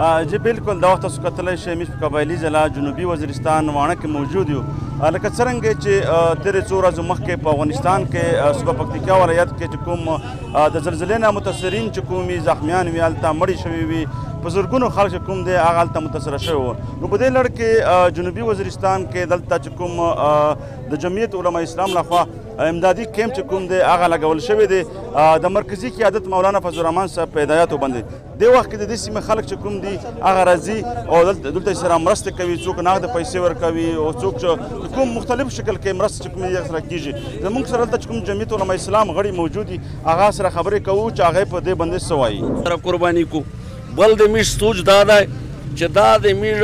جی بالکل دا وخت تاسو کتلی شئ موږ په قبایلي ضلع جنوبي وزیرستان واڼه کې موجود یو. لکه څرنګه چې تېرې څو ورځو مخکې په افغانستان کې صوبه پکتیکا ولایت کې چې کوم د زلزلې نه متاثرین چې کوم وي زخمیان وي هلته مړي شوي وي، په زرګونو خلک چې کوم دی هغه هلته متاثره شوي وو. نو په دې لړ کې جنوبي وزیرستان کې دلته چې کوم د جمعیت علما اسلام لخوا امدادي کیمپ چې کوم دی هغه لګول شوی دی د مرکزي قیادت مولانا فضل الرحمن صاحب په هدایاتو باندې. دې وخت کې د دې سیمې خلک چې کوم دي هغه راځي او دلته سره مرسته کوي، څوک نغد پیسې ورکوي او څوک چې کوم مختلف شکل کې مرسته چې کوم دي سره کېږي. زموږ سره دلته چې کوم جمعیت علما اسلام غړي موجود دي هغه سره خبرې کوو چې هغه په دې باندې څه وایي. سره قرباني کو بل د میږ سوچ دا دی چې دا د میږ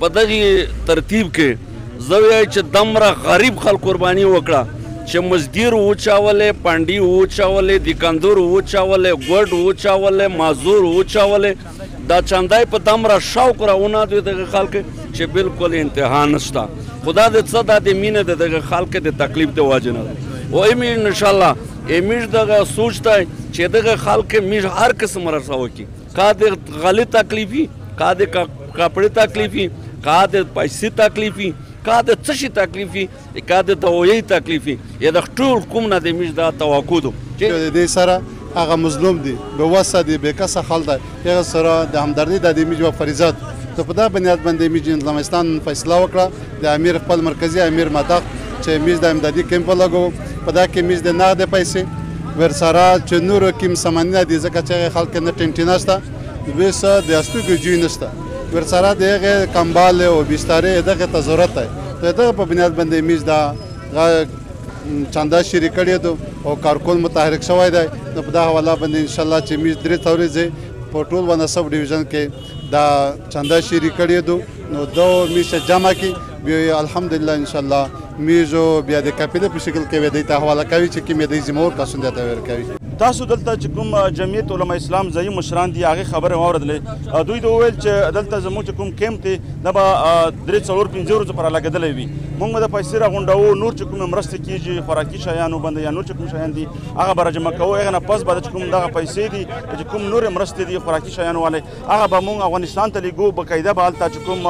په دغې ترتیب کې زه وایي چې دمره غریب خلک قرباني وکړه چې مزدیر وچاولې، پانډي وچاولې، دکاندور وچاولې، ګوډ وچاولې، مازور وچاولې، دا چاندای په دمره شوق راونه دوی دغه خلک چې بالکل انتها نشته. خدا دې څه دا د مینې د دغه خلک د تکلیف د وجې نه ده. او ایمې انشاءالله ایمیش دغه سوچ دی چې دغه خلک میږ هر قسم مرسته وکړي، کا د غلي تکلیفي، کا د کپړې تکلیفي، کا د پیسې تکلیفي، کا د څه شي تکلیفي، کا د دوایي تکلیفي، یا د ټول کوم نه د میږ دا توقع ده چې د دې سره هغه مظلوم دي، بې وسه دي، بې کسه خلک دی، هغه سره د همدردۍ د دې میږ یوه فریضه ده. ته په دا بنیاد باندې میږ اسلامستان فیصله وکړه د امیر خپل مرکزي امیر مدق چې میږ د امدادي کیمپ ولګوو. په دا کې میږ د نغدې پیسې ورسره چې نورو کوم سامانونه دي، ځکه چې هغې خلک نه ټینټې نشته، ویسه د استوګې جوی نشته، ورسره د هغې کمبالې او بسترې دغې ته ضرورت دی. د دغه په بنیاد باندې میږ دا چنده شریک کړې ده او کارکون متحرک شوی دی. نو په دا حواله باندې انشاءالله چې میږ درې ورځې په ټول ونه سب ډیویژن کې دا چنده شریک کړې ده، نو دا میږ جمع کړي بیا الحمدلله انشاءالله میږ بیا د کپیلې په شکل کې دوی ته حواله کوي چې کوم یې د ذمه وار کسان ته ورکوي. تاسو دلته چې کوم جمعیت علما اسلام ځایي مشران دي هغې خبرې واورېدلې. دوی ته وویل چې دلته زموږ چې کوم کیمپ دی دا به 3 4 5 ورځو پر لګېدلی وي، موږ به د پیسې راغونډوو، نور چې کومې مرستې کېږي خوراکي شیانو باندې یا نور چې کوم شیان دي هغه به راجمع کوو. هغې نه پس به چې کوم دغه پیسې دي چې کوم نورې مرستې دي خوراکي شیانو والې هغه به موږ افغانستان ته لېږو. باقاعده به هلته چې کوم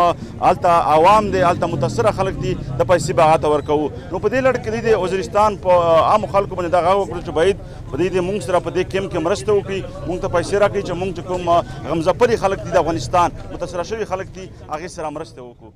هلته عوام دی هلته متاثره خلک دي د پیسې به هغه ته ورکوو. نو په دې لړ کې د وزیرستان په عامو خلکو باندې دا غږ وکړو چې باید په دې دې موږ سره په دې کیمپ کې مرسته وکړي، موږ ته پیسې راکړي چې موږ چې کوم غمځپلي خلک دي د افغانستان متاثره شوي خلک دي هغې سره مرسته وکړو.